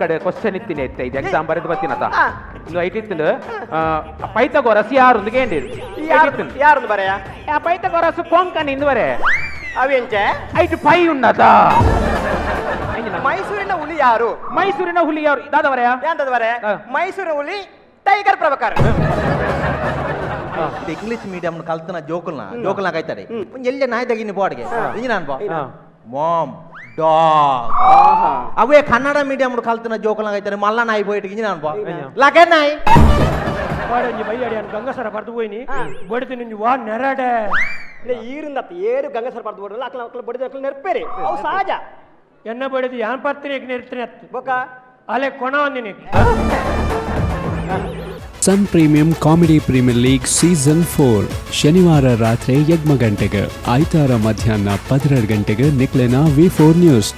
ಕಡೆ ಕ್ವಶನ್ ಇತ್ತಿನ ಇತ್ತೆ ಇದು ಎಕ್ಸಾಮ್ ಬರೆದು ಬತ್ತಿನತ. ಇಂದು ಐಟ್ ಇತ್ತಿಂದು ಪೈಥಾಗೋರಸ್ ಯಾರು ಅಂದ್ ಕೇಂದಿರು. ಯಾರು ಯಾರೊಂದು ಬರೆಯ? ಆ ಪೈಥಾಗೋರಸ್ ಕೊಂಕಣಿ ಇಂದು ಬರೆ. ಅವೆಂಚೆ? ಐಟ್ ಪೈ ಉಂಡತ. ಮೈಸೂರಿನ ಹುಲಿ ಯಾರು? ಮೈಸೂರಿನ ಹುಲಿ ಯಾರು ದಾದ ಬರೆಯ? ಯಾಂತದ ಬರೆ? ಮೈಸೂರಿನ ಹುಲಿ ಟೈಗರ್ ಪ್ರಭಾಕರ್. ಇಂಗ್ಲಿಷ್ ಮೀಡಿಯಂ ಕಲ್ತನ ಜೋಕುಲ್ನ ಜೋಕುಲ್ನ ಕೈತಾರೆ ಒಂಜಿ ಎಲ್ಲೆ ನಾಯಿ ತಗಿನಿ ಬೋರ್ಡ್ಗೆ ಇಂಜಿ ನಾನು ಮಾಮ್ ಡಾಗ್. ಅವೇ ಕನ್ನಡ ಮೀಡಿಯಂ ಕಲ್ತನ ಜೋಕುಲ್ನ ಕೈತಾರೆ ಮಲ್ಲ ನಾಯಿ ಪೋಯಿಟ್ ಇಂಜಿ ನಾನು ಲಕೆ ನಾಯಿ. ಪಾಡೊಂಜಿ ಬೈಯಾಡಿ ಗಂಗಸರ ಪರ್ದು ಪೋಯಿನಿ ಬಡಿದು ನಿಂಜಿ ವಾ ನೆರಡೆ. ಇಲ್ಲ ಈರಿಂದತ್ತ ಏರು ಗಂಗಸರ ಪರ್ದು ಬೋಡಲ್ಲ ಅಕ್ಲ ಅಕ್ಲ ಬಡಿದ ಅಕ್ಲ ನೆರ್ಪೇರಿ ಅವು ಸಹಜ. ಎನ್ನ ಬಡಿದು ಯಾನ್ ಪರ್ತಿನಿ ನೆರ್ತಿನಿ ಅತ್ತು. ಬೊಕ ಅಲೆ ಕೊಣ ಒಂದಿನಿ. Sun premium comedy premier league season 4 ಶನಿವಾರ ರಾತ್ರಿ 8 ಗಂಟೆಗೆ, ಐತಾರ ಮಧ್ಯಾಹ್ನ 12 ಗಂಟೆಗೆ ನಿಕ್ಲೆನ ವಿ4 ನ್ಯೂಸ್.